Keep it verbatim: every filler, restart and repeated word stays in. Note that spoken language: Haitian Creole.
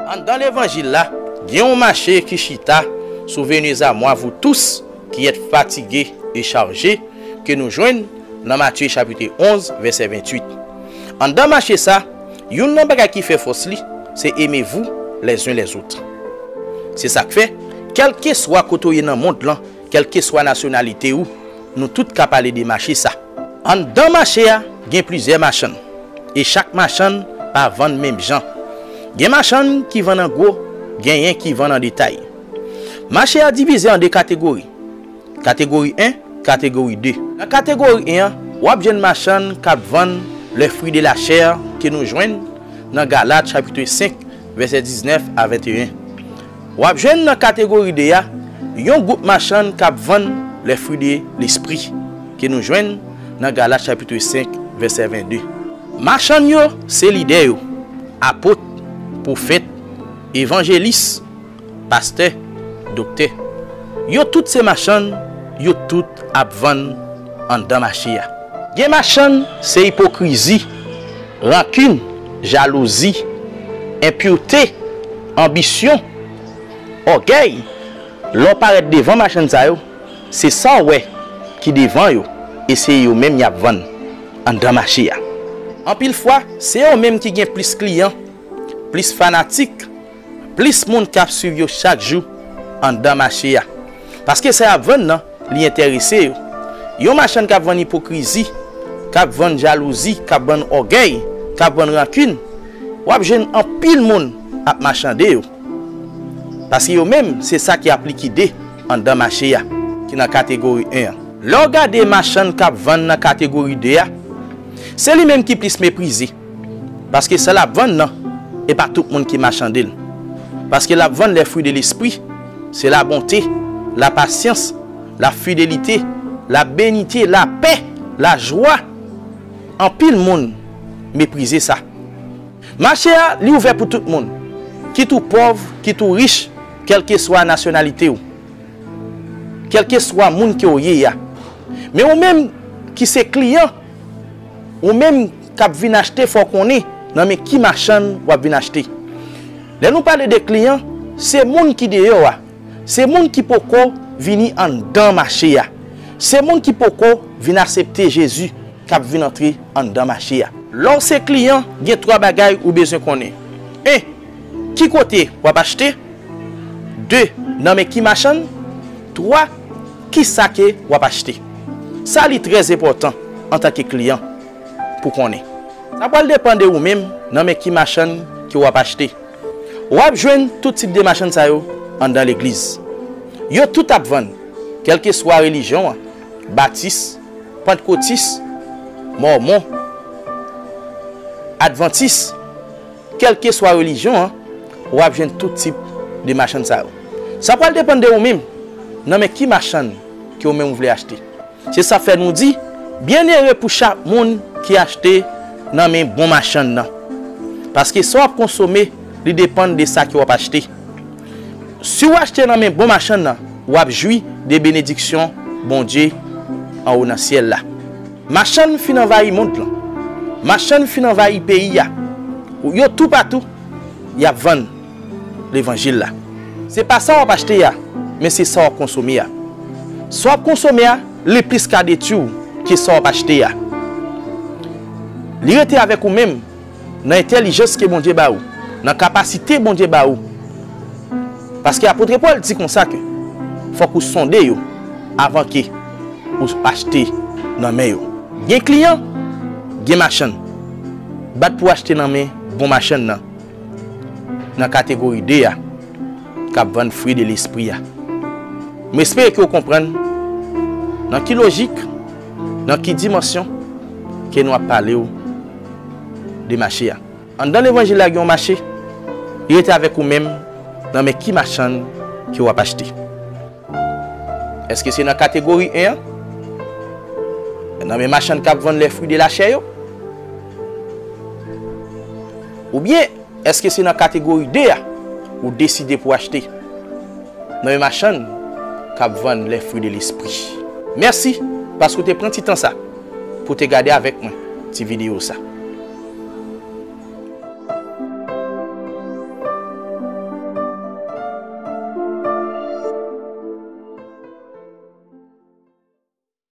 Anndan levanjil la, gen yon mache ki chita sou venez à moi vous tous qui êtes fatigués et chargés, ke nou jwenn nan Matye chapit onz, vèsè venntuit. Anndan mache sa, youn nan bagay ki fè fòs li, se aimez-vous les uns les autres. Se sa k fè, kèlkeswa kote w ye nan mond lan, kèlkeswa nasyonalite ou, nou tout ka pale de mache sa. Anndan mache a, gen plizyè machann, e chak machann pa vann menm jan. Gen machann ki vann an gwo, genyen ki vann an detay. Mache a divize an de kategori. Kategori en, kategori de. Nan kategori en an, w ap jwenn machann k ap vann les fruits de la chair ke nou jwenn nan Galat chapit senk, vèsè diznèf a venteyen. W ap jwenn nan kategori de a, yon gwoup machann k ap vann les fruits de l'esprit ke nou jwenn nan Galat chapit senk, vèsè vennde. Machann yo se lidè yo, apot, pwofèt, evanjelis, pastè, doktè. Yo tout se machann, yo tout ap vann anndan mache a. Gen machann se ipokrizi, rankin, jalouzi, enpirte, anbisyon, ògèy. Lè w parèt devan machann sa yo, se sa w wè ki devan yo, e se yo menm y ap vann anndan mache a. Anpil fwa, se yo menm ki gen plis kliyan, plis fanatik, plis moun k ap swiv yo chak jou anndan mache a. Paske sa y ap vann nan, li enterese yo. Yon machann k ap vann ipokrizi, k ap vann jalouzi, k ap vann ògèy, k ap vann rankin, w ap jwenn anpil moun ap machande yo. Paske yo menm, se sa ki ap likide anndan mache a, ki nan kategori en an. Lè w gade machann k ap vann nan kategori de a, se li menm ki plis meprize. Paske sa l ap vann nan, e pa tout moun ki machande l. Paske l ap vann les fruits de l'esprit, se la bonté, la patience, la fidélité, la bénité, la paix, la joie. Anpil moun meprize sa. Mache a, li ouvè pou tout moun, kit ou pòv, kit ou rich, kèlkeswa nasyonalite w, kèlkeswa moun ke w ye a. Men ou menm ki se kliyan, ou menm k ap vin achte, fò w konnen nan men ki machann w ap vin achte. Lè nou pale de kliyan, se moun ki deyò a, se moun ki poko vini anndan mache a, se moun ki poko vin aksepte Jezi k ap vin antre anndan mache a. Lè w se kliyan, gen twa bagay ou bezwen konnen. En, ki kote w ap achte? De, nan men ki machann? Twa, ki sa ke w ap achte? Sa li trè enpòtan antanke kliyan pou konnen. Sa pral depann de ou menm nan men ki machann ke w ap achte. W ap jwenn tout tip de machann sa yo anndan legliz. Yo tout ap vann, kèlkeswa relijyon an, batis, pantkotis, mòmon, advantis, kèlkeswa relijyon an, w ap jwenn tout tip de machann sa yo. Sa pral depann de ou menm, nan men ki machann ke ou menm ou vle achte. Se sa fè nou di, byenere pou chak moun ki achte nan men bon machann nan. Paske sa w ap konsome, li depann de sa ke w ap achte. Si w achte nan men bon machann nan, w ap jwi de benediksyon Bondye anwo nan syèl la. Machann fin anvayi mond lan. Machann fin anvayi peyi a. Yo toupatou, y ap vann levanjil la. Se pa sa w ap achte a, men se sa w ap konsome a. Sa w ap konsome a, li plis ka detwi w ke sa w ap achte a. Li rete avèk ou menm nan entèlijans ke Bondye ba ou, nan kapasite Bondye ba ou. Paske apot Pòl di konsa ke fòk ou sonde yo avan ke ou achte nan men yo. Gen kliyan, gen machann. Bat pou achte nan men bon machann nan, nan kategori de a, k ap vann fwi de lespri a. M espere ke w konprann nan ki lojik, nan ki dimansyon ke nou ap pale w de mache a. Anndan levanjil la gen yon mache, li rete avèk ou menm nan men ki machann ke w ap achte. Èske se nan kategori en an? Nan men machann k ap vann les fruits de la chair yo? Oubyen, èske se nan kategori de a ou deside pou achte? Nan men machann k ap vann les fruits de l'esprit. Mèsi paske w te pran ti tan sa pou w te gade avèk mwen ti videyo sa.